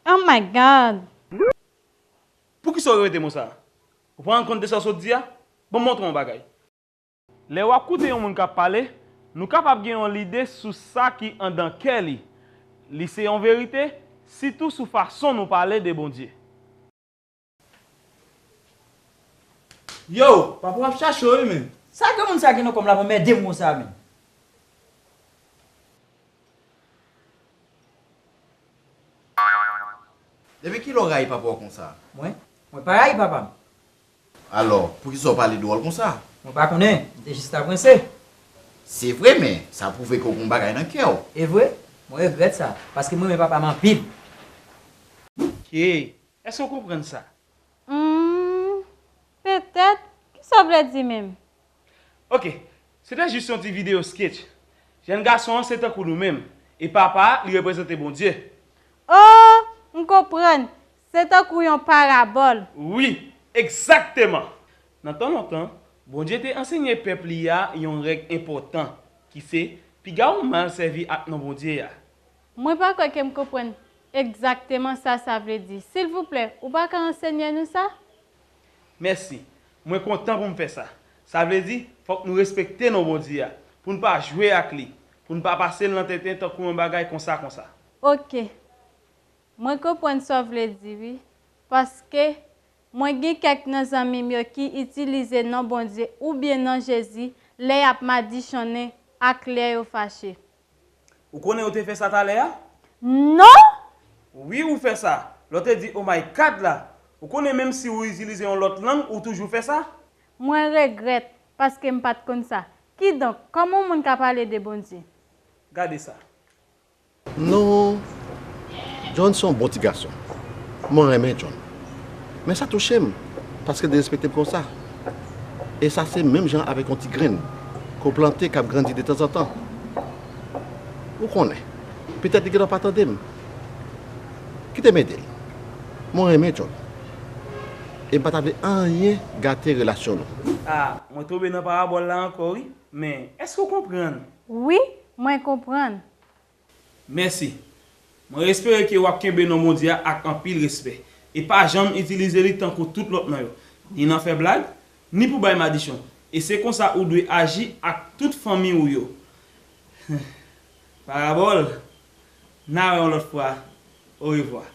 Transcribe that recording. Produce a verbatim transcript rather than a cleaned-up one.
Oh my God! Poukisa w repete mo sa a? Ou pa rann kont de sa w sot di a? Ban m montre w yon bagay. Lè w ap koute yon moun k ap pale, nou kapab gen yon lide sou sa ki anndan kè li. Li se yon verite, sitou sou fason nou pale de Bondye. Yo, papa w ap chache w wi menm. Sa granmoun sa gen nan kò m la pou mède m konsa menm? Depi kilè w rayi papa w konsa? Mwen? Mwen pa rayi papa m. Alò, poukisa w pale dwòl konsa? Mwen pa konnen, m te jis la pranse. Se vre, men sa pwouve ke w gen yon bagay nan kè w. E vre? Mwen regrèt sa, paske m renmen papa m anpil. Ok, èske w konprann sa? Hmm, petèt. Kisa w vle di menm? Ok, se te jis yon ti videyo sketch. Jèn gason an se tankou nou menm, e papa a, li reprezante Bondye. Oh, m konprann. Se tankou yon parabòl. Wi, egzakteman! Nan tan lontan, Bondye te ansenye pèp li a yon règ enpòtan, ki se, piga w mal sèvi ak non Bondye a. Mwen pa kwè ke m konprann egzakteman sa sa vle di. Silvouplè, ou pa ka ansenye nou sa? Mèsi. Mwen kontan pou m fè sa. Sa vle di, fòk nou respekte non Bondye a, pou n pa jwe ak li, pou n pa pase l nan tenten tankou yon bagay konsa konsa. Ok. Mwen konprann sa w vle di, wi. Paske, mwen gen kèk nan zanmi m yo ki itilize non Bondye oubyen non Jezi lè y ap madichonnen ak lè yo fache. Ou konnen ou te fè sa talè a? Non! Wi, ou fè sa. Lè w te di "Oh my God" la. Ou konnen menm si ou itilize yon lòt lang, ou toujou fè sa? Mwen regrèt, paske m pa t konn sa. Kidonk, kòman yon moun ka pale de Bondye? Gade sa. Non, John se yon bon ti gason. Mwen renmen John. Men sa touche m, paske l derespekte m konsa. E sa se menm jan avèk yon ti grenn ke w plante k ap grandi detanzantan. Ou konnen, petèt li gentan pa tande m. Kite m ede l. Mwen renmen John. E m pa ta vle anyen gate relasyon nou. A, mwen tonbe nan parabòl la ankò, wi. Men, èske w konprann? Wi, mwen konprann. Mèsi. Mwen espere ke w ap kenbe non Bondye a ak anpil respè, e pa janm itilize li tankou tout lòt non yo, ni nan fè blag, ni pou bay madichon. E se konsa ou dwe aji ak tout fanmi w yo. Parabòl, n a wè yon lòt fwa. Orevwa.